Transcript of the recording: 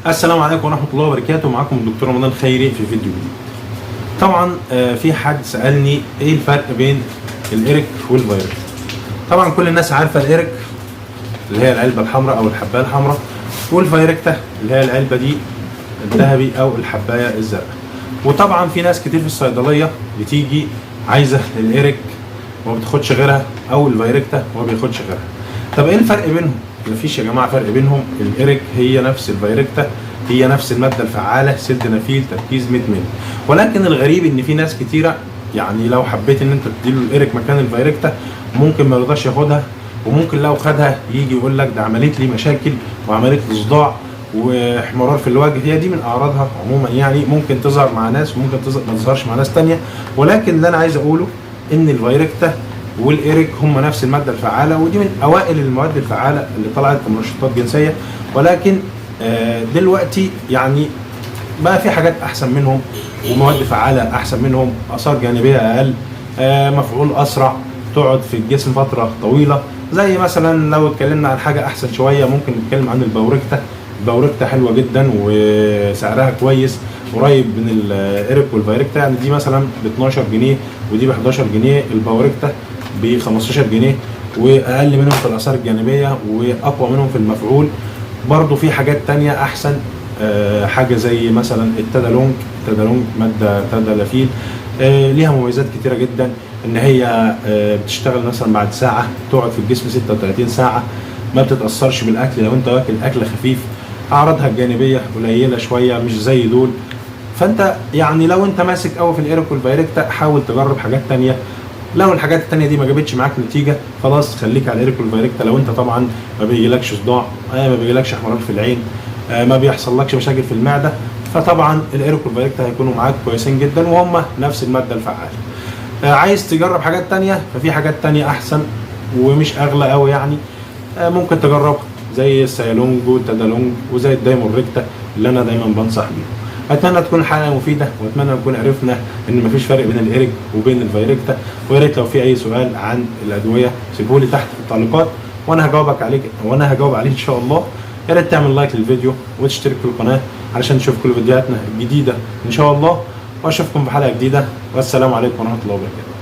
السلام عليكم ورحمة الله وبركاته. معاكم الدكتور رمضان خيري في فيديو جديد. طبعا في حد سألني ايه الفرق بين الإيريك والفيركتا. طبعا كل الناس عارفة الإيريك اللي هي العلبة الحمراء او الحباية الحمراء، والفيركتا اللي هي العلبة دي الذهبي او الحباية الزرقاء. وطبعا في ناس كتير في الصيدلية بتيجي عايزة الإيريك وما بتاخدش غيرها، او الفيركتا وما بياخدش غيرها. طب ايه الفرق بينهم؟ مفيش يا جماعة فرق بينهم. الإيريك هي نفس الفيركتا، هي نفس المادة الفعالة سيلدينافيل تركيز 100 مللي. ولكن الغريب ان في ناس كتيرة يعني لو حبيت ان انت تديله الإيريك مكان الفيركتا ممكن ما يرضاش ياخدها، وممكن لو خدها يجي يقول لك ده عملت لي مشاكل وعملت لي صداع واحمرار في الوجه. هي دي من اعراضها عموما، يعني ممكن تظهر مع ناس وممكن ما تظهرش مع ناس تانية. ولكن اللي انا عايز اقوله ان الفيركتا والإيريك هم نفس المادة الفعالة، ودي من اوائل المواد الفعالة اللي طلعت كمنشطات جنسية. ولكن دلوقتي يعني بقى في حاجات احسن منهم ومواد فعاله احسن منهم، اثار جانبيه اقل، مفعول اسرع، تقعد في الجسم فترة طويلة. زي مثلا لو اتكلمنا عن حاجة احسن شوية ممكن نتكلم عن الباوركتا. الباوركتا حلوة جدا وسعرها كويس، قريب من الايريك والفيركتا. يعني دي مثلا ب 12 جنيه ودي ب 11 جنيه، الباوركتا ب 15 جنيه، واقل منهم في الاثار الجانبية واقوى منهم في المفعول. برضو في حاجات تانية احسن، حاجة زي مثلا التادالونج. التادالونج مادة تادالافيل، ليها مميزات كتيرة جدا، ان هي بتشتغل مثلا بعد ساعة، تقعد في الجسم 36 ساعة، ما بتتأثرش بالاكل لو انت واكل اكل خفيف، اعراضها الجانبية قليلة شوية مش زي دول. فانت يعني لو انت ماسك قوي في الايريك والفيركتا حاول تجرب حاجات تانية. لو الحاجات التانية دي ما جابتش معاك نتيجة خلاص خليك على الايريك والفيركتا. لو انت طبعا ما بيجيلكش صداع، ما بيجيلكش احمرار في العين، ما بيحصلكش مشاكل في المعدة، فطبعا الايريك والفيركتا هيكونوا معاك كويسين جدا وهم نفس المادة الفعالة. عايز تجرب حاجات تانية ففي حاجات تانية احسن ومش اغلى قوي، يعني ممكن تجربها زي السيالونج والتادالونج وزي الدايموريكتا اللي انا دايما بنصح بيه. اتمنى تكون الحلقة مفيدة، واتمنى نكون عرفنا ان مفيش فرق بين الايريك وبين الفيركتا. ويا ريت لو في اي سؤال عن الادوية سيبهولي تحت في التعليقات وانا هجاوبك عليك وانا هجاوب عليه ان شاء الله. يا ريت تعمل like للفيديو وتشترك في القناة علشان تشوف كل فيديوهاتنا الجديدة ان شاء الله. واشوفكم في حلقة جديدة، والسلام عليكم ورحمة الله وبركاته.